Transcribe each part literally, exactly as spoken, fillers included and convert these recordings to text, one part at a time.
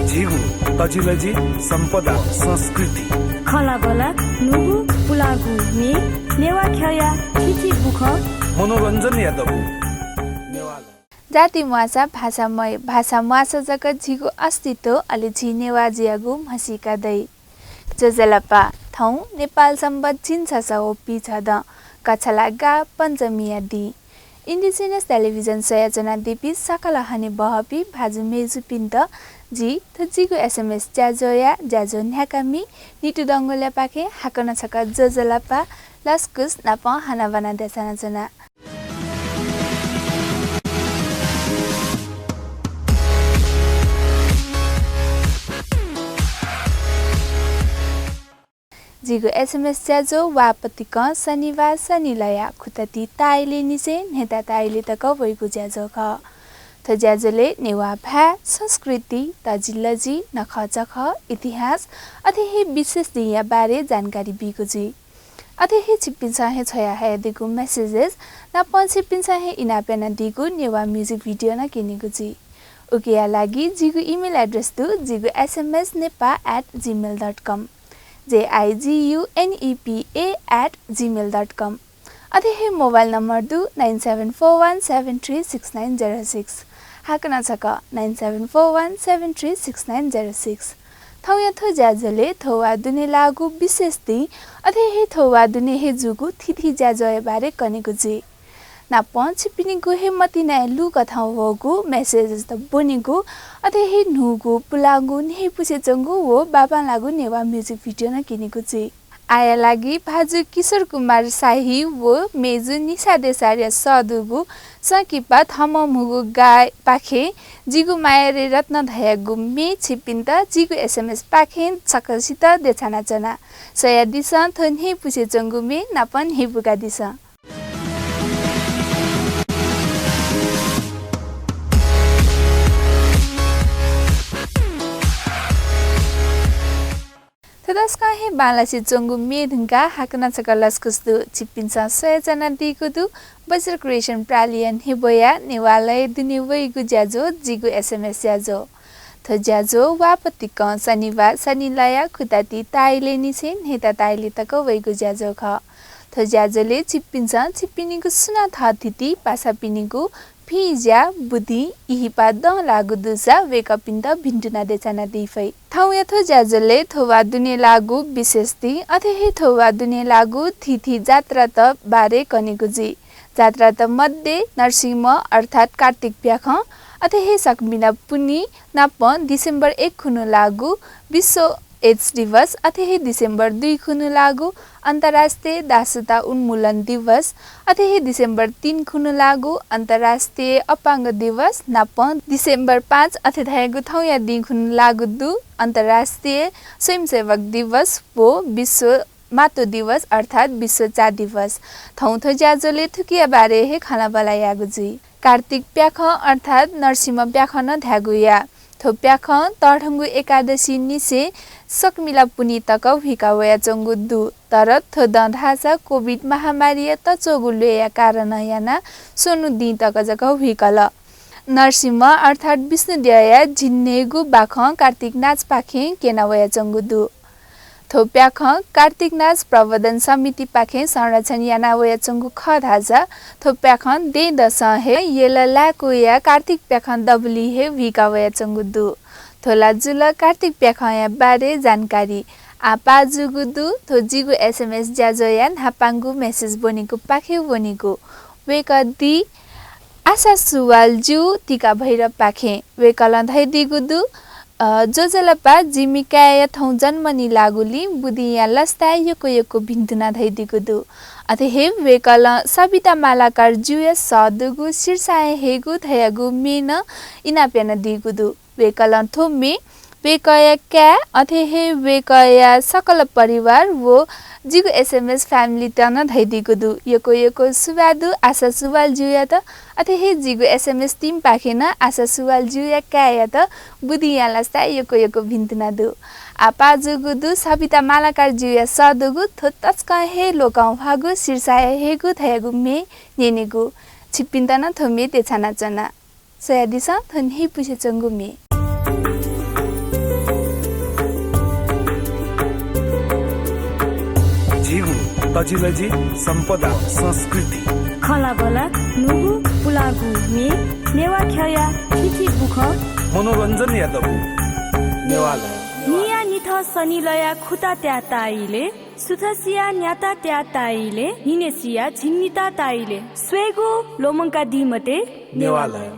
झीगु तजिलजि, सम्पदा, संस्कृति। खँल्हाबल्हा, न्हूगु, पुलांगु म्ये, नेवाः ख्यःया थीथी बुखँ। मनोरञ्जनया दबू। नेवाः। जाति म्वाःसा भाषा मयः, भाषा म्वाःसा जक झीगु अस्तित्व, अले झी नेवाः जुयागु म्हसीका दइ। ज्वजलपा, थौं नेपाल संवत् झिंछसः व पीछदँ, कछलाः ग्याः पञ्चमीया दिं। Indigenous Television स्वयाच्वनादीपिं सकल हनेबहःपिं भाजु मय्जुपिन्त जि थ्व जिगु एसएमएस ज्याझ्वःया ज्याझ्वः न्ह्याकामि नितु डंगोलयापाखें हाकनं छकः ज्वजलपा, लसकुस नापं हनाबना देछानाच्वना। जिगु एसएमएस ज्याझ्वः वाःपतिकं शनिबार सनिलया खुताति ताइलेनिसें न्हय्ता ताइले तक वइगु ज्याझ्वः खः। थ्व ज्याझ्वलय् नेवाः भाय्, संस्कृति, तजिलजि, नखःचखः, इतिहास, अथे हे विशेष दिंया बारे जानकारी बीगु जुइ। अथे हे छिकपिन्सं हे छ्वयाहयादीगु messages नापं छिकपिन्सं हे इनाप यानादीगु नेवाः music video नं क्यनीगु जुइ। उकिया लागि जिगु email address दु, जिगु एसएमएस नेपाः at gmail dot com, जेआइजियुएनइपिए at gmail dot com। अथे हे मोबाइल नम्बर दु, nine seven four one seven three six nine zero six। हाकनं छकः, nine seven four one seven three six nine zero six। थौंया थ्व ज्याझ्वलय् थ्व वा दुने लाःगु विशेष दिं, अथे हे थ्व वा दुने हे जूगु थीथी ज्याझ्वःया बारे कनेगु जुइ। नापं छिकपिनिगु हे मतिनाय् लुकथं वःगु messages त ब्वनेगु, अथे हे न्हूगु, पुलांगु, न्ह्यइपुसे च्वंगु व बांबांलाःगु नेवाः music video नं क्यनेगु जुइ। आःया लागि भाजु किशोर कुमार शाही व मय्जु निशा देशारया सःदुगु संकिपा थःम्हं म्हूगु गाःपाखें जिगु माया रे रत्न धयागु म्ये छिकपिन्त जिगु एसएमएस पाखें सकसित देछानाच्वना। स्वयादिसँ, थ्व न्ह्यइपुसे च्वंगु म्ये नापं न्ह्यइपुकादिसँ। थ्व तसकं हे बांलासे च्वंगु म्ये धुंकाः हाकनं छकः लसकुस दु। छिकपिन्सं स्वयाच्वनादीगु दु वज्र क्रिएसन प्रालिया न्ह्यब्वया नेवालय् दुने वइगु ज्याझ्वः जिगु एसएमएस ज्याझ्वः। थ्व ज्याझ्वः वाःपतिकं शनिबार सनिलया खुताति ताइलेनिसें न्हय्ता ताइले तक वइगु ज्याझ्वः खः। थ्व ज्याझ्वलय् छिकपिन्सं छिकपिनिगु सुनां थःथिति पासापिनिगु भिंज्या, बुदिं, इहिपा दं लाःगु दुसा वय्कःपिन्त भिन्तुना देछानादी फइ। थौंया थ्व ज्याझ्वलय् थ्व वा दुने लाःगु विशेष दिं, अथे हे थ्व वा दुने लाःगु थीथी जात्रात बारे कनेगु जुइ। जात्रात मध्ये नरसिंह अर्थात् कार्तिक प्याखं, अथे हे सकमिला पुन्हि नापं डिसेम्बर एक खुन्हु लाःगु विश्व एड्स दिवस, अथे हे डिसेम्बर दुई खुन्हु लाःगु अन्तर्राष्ट्रिय दासता उन्मूलन दिवस, अथे हे डिसेम्बर तीन खुन्हु लाःगु अन्तर्राष्ट्रिय अपाङ्ग दिवस, नापं डिसेम्बर पाँच अथे धयागु थौंया दिं खुन्हु लाःगु दु अन्तर्राष्ट्रिय स्वयंसेवक दिवस व विश्व मातु दिवस अर्थात् विश्व चा दिवस। थौं थ्व ज्याझ्वलय् थुकिया बारे हे खँल्हाबल्हा यायेगु जुइ। कार्तिक प्याखं अर्थात् नरसिंह प्याखं नं धायेगु या। थ्व प्याखं तःधंगु एकादशी निसें सकमिला पुन्हि तक हुइका वयाच्वंगु दु। तर थ्व दँ धाःसा कोभिड महामारीया तच्वःगु ल्वय्या कारणं यानाः स्वन्हु दिं तक जक हुइकल। नरसिंह अर्थात् विष्णुद्यःया झिंन्हय्गू बाखं कार्तिक नाचपाखें क्यना वयाच्वंगु दु। थ्व प्याखं कार्तिक नाच प्रवर्धन समितिपाखें संरक्षण याना वयाच्वंगु खः धाःसा थ्व प्याखं दँय्दसं हे यल लाय्कूया कार्तिक प्याखं दबुलिइ हे हुइका वयाच्वंगु दु। थ्व ला जुल कार्तिक प्याखंया बारे जानकारी। आः पाः जूगु दु थ्व जिगु एसएमएस ज्याझ्वःया न्हापांगु message ब्वनेगु पाखे वनेगु। वय्कः दी आशा सुवाल ज्यू तिका भैरवपाखें। वय्कलं धयादीगु दु, अ, ज्वजलपा, जिमि काय्‌या थौं जन्म निलाःगुलिं बुदिंया लसताय् यक्व यक्व भिन्तुना धयादीगु दु। अथे हे वय्कलं सबिता मालाकार ज्यूया सःदुगु सिरसाया हय्‌गू धयागु म्ये नं इनाप यानादीगु दु। वय्कलं थ्व म्ये वय्कःया काय्, अथे हे वय्कःया सकल परिवार व जिगु एसएमएस फ्यामिलीत नं धयादीगु दु। यक्व यक्व सुभाय् दु आशा सुवाल ज्यूयात, अथे हे जिगु एसएमएस टिमपाखें नं आशा सुवाल ज्यूया काय्‌यात बुदिंया लसताय् यक्व यक्व भिन्तुना दु। आः पाः जूगु दु सबिता मालाकार ज्यूया सःदुगु थ्व तसकं हे लोकंह्वाःगु सिरसाया हय्‌गू धयागु म्ये न्यनेगु। छिकपिन्त नं थ्व म्ये देछानाच्वना। स्वयादिसँ, थ्व न्ह्यइपुसे च्वंगु म्ये। तजिलजि, सम्पदा, संस्कृति। खँल्हाबल्हा, न्हूगु, पुलांगु म्ये, नेवाः ख्यःया थीथी बुखँ। मनोरञ्जनया दबू। नेवालय। न्हियान्हिथं सनिलया खुता त्याः ताइले, सुथसिया न्याता त्याः ताइले, न्हिनेसिया झिंनिता ताइले। स्वयेगु ल्वःमंकादी मते। नेवालय।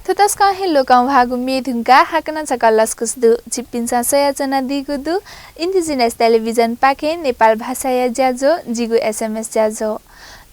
थ्व तसकं हे लोकंह्वाःगु म्ये धुंकाः हाकनं छकः लसकुस दु। छिकपिन्सं स्वयाच्वनादीगु दु Indigenous Television पाखें नेपाल भाषाया ज्याझ्वः, जिगु एसएमएस ज्याझ्वः।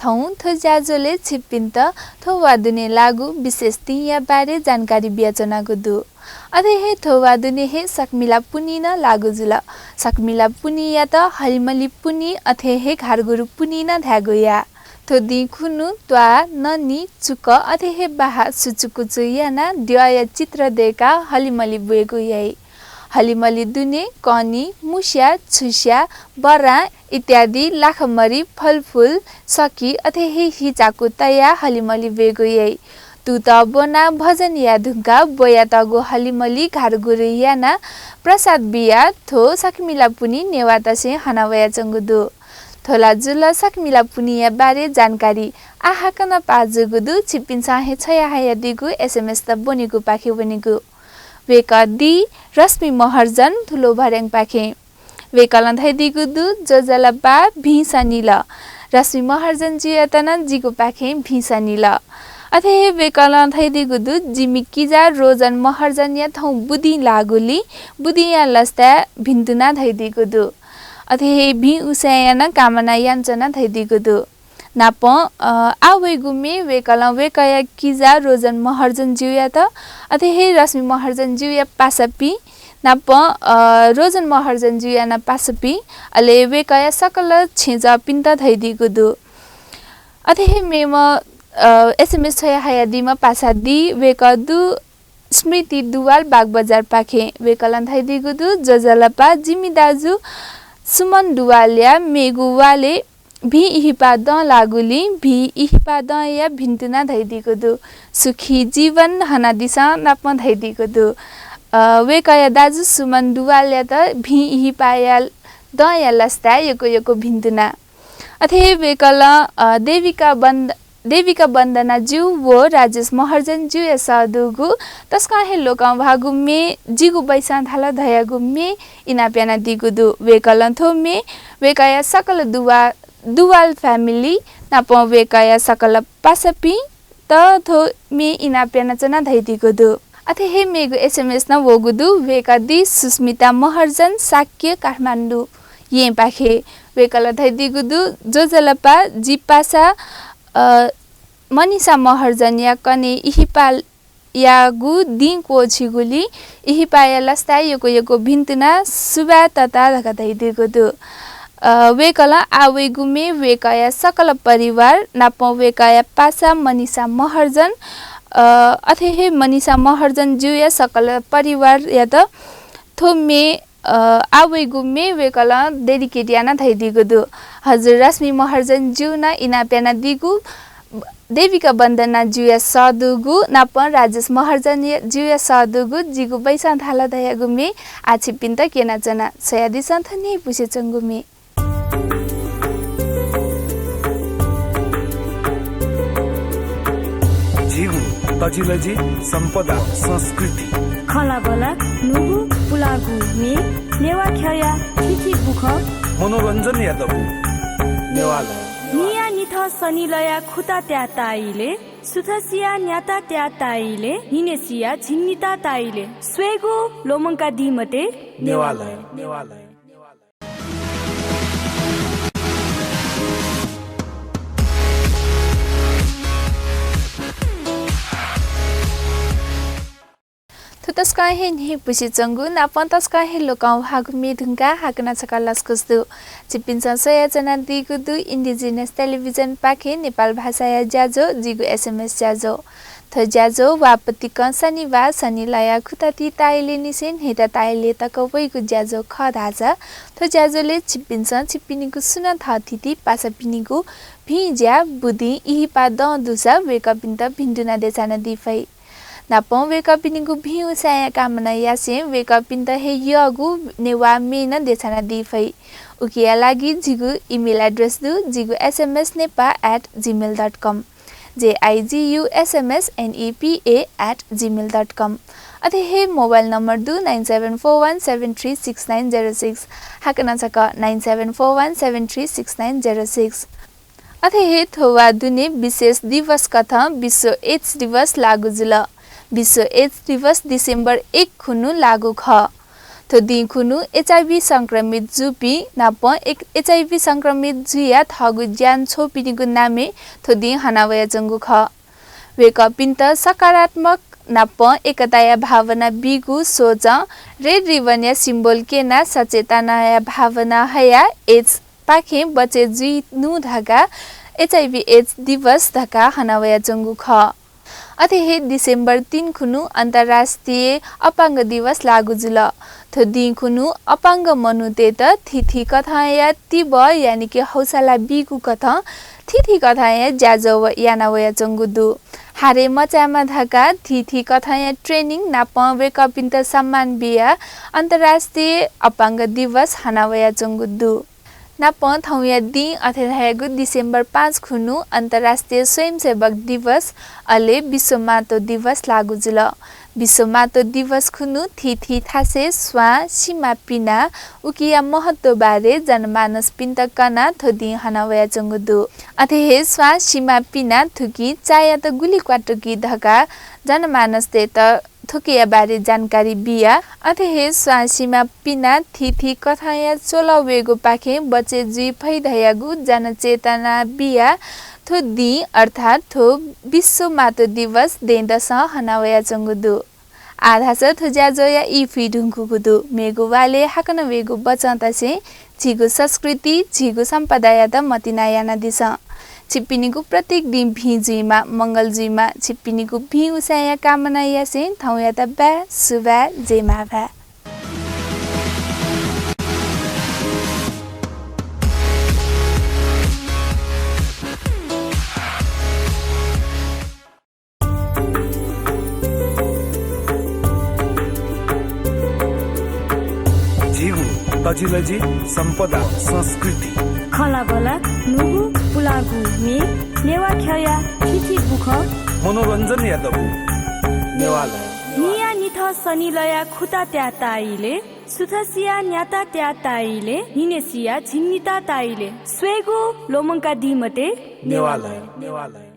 थौं थ्व ज्याझ्वलय् छिकपिन्त थ्व वा दुने लाःगु विशेष दिंया बारे जानकारी बियाच्वनागु दु। अथे हे थ्व वा दुने हे सकमिला पुन्हि नं लाःगु जुल। सकमिला पुन्हियात हलिमलि पुन्हि अथे हे घारगुरु पुन्हि नं धायेगु याः। थ्व दिं खुन्हु त्वाः, ननी, चुक अथे हे बाहाः सुचुकुचु यानाः द्यःया चित्र दय्काः हलिमलि ब्वयेगु याइ। हलिमलि दुने कनी, मुस्या, छुस्या, बरां इत्यादि लाखमरि, फलफुल, सकी अथे हे हिचाकु तयाः हलिमलि ब्वयेगु याइ। तुतः ब्वनाः भजन याये धुंकाः ब्वयातःगु हलिमलि घारगुरु यानाः प्रसाद बियाः थ्व सकमिला पुन्हि नेवाःतसें हना वयाच्वंगु दु। थ्व ला जुल सकमिला पुन्हिया बारे जानकारी। आः हाकनं पाः जूगु दु, छिकपिन्सं हे छ्वयाहयादीगु एसएमएसत ब्वनेगुपाखे वनेगु। वय्कः दी रश्मि महर्जन, तुलोभर्‍याङपाखें। वय्कलं धयादीगु दु, ज्वजलपा, भिं सनिल। रश्मि महर्जनजुयात नं जिगुपाखें भिं सनिल। अथे हे वय्कलं धयादीगु दु, जिमि किजा रोजन महर्जनया थौं बुदिं लाःगुलिं बुदिंया लसताय् भिन्तुना धयादीगु दु। अथे हे भिं उसाँय्‌या नं कामना यानाच्वना धयादीगु दु। नापं, अ, आः वइगु म्ये वय्कलं वय्कःया किजा रोजन महर्जनजुयात, अथे हे रश्मि महर्जनजुया पासापिं, नापं, अ, रोजन महर्जनजुया नं पासापिं, अले वय्कःया सकल छेँजःपिन्त धयादीगु दु। अथे हे मेम्ह, अ, एसएमएस छ्वयाहयादीम्ह पासा दी, वय्कः दु स्मृति दुवाल बागबजारपाखें। वय्कलं धयादीगु दु, ज्वजलपा, जिमि दाजु सुमन दुवालया मेगु वालय् भिं इहिपा दँ लाःगुलिं भिं इहिपा दँया भिन्तुना धयादीगु दु। सुखी जीवन हनादिसँ नापं धयादीगु दु। अ, वय्कःया दाजु सुमन दुवालयात भिं इहिपाया दँया लसताय् यक्व यक्व भिन्तुना। अथे हे वय्कलं, अ, देविका बन्द-, देविका वन्दनाजु व राजेश महर्जनजुया सःदुगु तसकं हे लोकंह्वाःगु म्ये जिगु बैसां धाल धयागु म्ये इनाप यानादीगु दु। वय्कलं थ्व म्ये वय्कःया सकल दुवा-, दुवाल family नापं वय्कःया सकल पासापिन्त थ्व म्ये इनाप यानाच्वना धयादीगु दु। अथे हे मेगु एसएमएस नं वःगु दु। वय्कः दी सुस्मिता महर्जन, शाक्य, काठमाडौं येँपाखें। वय्कलं धयादीगु दु, ज्वजलपा, जि पासा, अ, मनिषा महर्जनया कन्हय् इहिपायागु दिं क्वःछिगुलिं इहिपाया लसताय् यक्व यक्व भिन्तुना सुभाय् तता धकाः धयादीगु दु। अ, वय्कलं आः वइगु म्ये वय्कःया सकल परिवार नापं वय्कःया पासा मनिषा महर्जन, अ, अथे हे मनिषा महर्जनजुया सकल परिवारयात थ्व म्ये, अ, आः वइगु म्ये वय्कलं dedicate याना धयादीगु दु। हजुर रश्मि महर्जनजु नं इनाप यानादीगु, देविका वन्दनाजुया सःदुगु नापं राजेश महर्जनजुया सःदुगु जिगु बैसां धाल धयागु म्ये आः छिकपिन्त क्यनाच्वना। स्वयादिसँ थन हे पुसे च्वंगु म्ये। झीगु तजिलजि, सम्पदा, संस्कृति। खँल्हाबल्हा, न्हूगु, पुलांगु म्ये, नेवाः ख्यःया थीथी बुखँ। मनोरञ्जनया दबू। नेवालय। न्हियान्हिथं सनिलया खुता त्याः ताइले, सुथसिया न्याता त्याः ताइले, न्हिनेसिया झिंनिता ताइले। स्वयेगु ल्वःमंकादी मते। नेवालय। थ्व तसकं हे न्ह्यइपुसे च्वंगु, नापं तसकं हे लोकंह्वाःगु म्ये धुंकाः हाकनं छकः लसकुस दु। छिकपिन्सं स्वयाच्वनादीगु दु Indigenous Television पाखें नेपाल भाषाया ज्याझ्वः, जिगु एसएमएस ज्याझ्वः। थ्व ज्याझ्वः वापतिकं शनिबार सनिलया खुताति ताइले निसें न्हय्ता ताइले तक वइगु ज्याझ्वः खः धाःसा थ्व ज्याझ्वलय् छिपिन्सं छिपिनिगु सुनां थःथिति पासापिनिगु भिं ज्या, बुदिं, इहिपा दं दुसा वय्कःपिन्त भिन्तुना देछानादी फइ। नापं वय्कःपिनिगु भिं उसाँय्या कामना यासें वय्कःपिन्त हे यःगु नेवाः म्ये नं देछानादी फइ। उकिया लागि जिगु email address दु, जिगु S M S nepal at gmail dot com, J I G U S M S N E P A at gmail dot com। अथे हे mobile number दु nine seven four one seven three six nine zero six, हाकनं छकः nine seven four one seven three six nine zero six। अथे हे थ्व वा दुने विशेष दिवस कथं विश्व एड्स दिवस लागू जुल। विश्व एड्स दिवस December एक खुन्हु लागू खः। थ्व दिं खुन्हु H I V संक्रमित जूपिं नापं एक H I V संक्रमित जुयाः थःगु ज्यान छ्वःपिनिगु नामय् थ्व दिं हनावयाच्वंगु खः। वय्कःपिन्त सकारात्मक नापं एकताया भावना बीगु सोचं Red Ribbon या symbol क्यनाः सचेतनाया भावना हयाः एड्स पाखें बचय् जुइनु धकाः H I V एड्स दिवस धकाः हनावयाच्वंगु खः। अथे हे December तीन खुन्हु अन्तर्राष्ट्रिय अपाङ्ग दिवस लागू जुल। थ्व दिं खुन्हु अपाङ्ग मनूतय्त थीथी कथंया तिबः यानिकि हौसला बीगु कथं थीथी कथंया ज्याझ्वः यानावयाच्वंगु दु। हारे मचायेमा धकाः थीथी कथंया training नापं वय्कःपिन्त सम्मान बियाः अन्तर्राष्ट्रिय अपाङ्ग दिवस हनावयाच्वंगु दु। नापं थौंया दिं अथे धयागु December पाँच खुन्हु अन्तर्राष्ट्रिय स्वयंसेवक दिवस, अले विश्व मातो दिवस लागू जुल। विश्व मातो दिवस खुन्हु थीथी थासय् स्वां सिमा पिनाः उकिया महत्व बारे जनमानसपिन्त कनाः थ्व दिं हनावयाच्वंगु दु। अथे हे स्वां सिमा पिनाः थुकिं चायात गुलि क्वातुकी धकाः जनमानसतय्त थुकिया बारे जानकारी बियाः, अथे हे स्वां सिमा पिनाः थीथी कथंया च्वलः वयेगुपाखें बचय् जुइ फइ धयागु जनचेतना बियाः थ्व दिं अर्थात् थ्व विश्व मातो दिवस दँय्दसं हनावयाच्वंगु दु। आः धाःसा थ्व ज्याझ्वःया ई फुइ धुंकूगु दु। मेगु वालय् हाकनं वयेगु बचंतसें झीगु संस्कृति, झीगु सम्पदायात मतिना यानादिसँ। छिपिनिगु प्रत्येक दिं भिं जुइमा, मंगल जुइमा। छिपिनिगु भिं उसाँय्या कामना यासें थौंयात बाय्, सुभाय्, जय मांभाय्। झीगु तजिलजि, सम्पदा, संस्कृति। खँल्हाबल्हा, न्हूगु पुलांगु म्ये, नेवाः ख्यःया थीथी बुखँ। मनोरञ्जनया दबू नेवालय। न्हिया निथं सनिलया खुता त्याः ताइले, सुथसिया न्याता त्याः ताइले, न्हिनेसिया झिंनिता ताइले। स्वयेगु ल्वःमंकादी मते। नेवालय।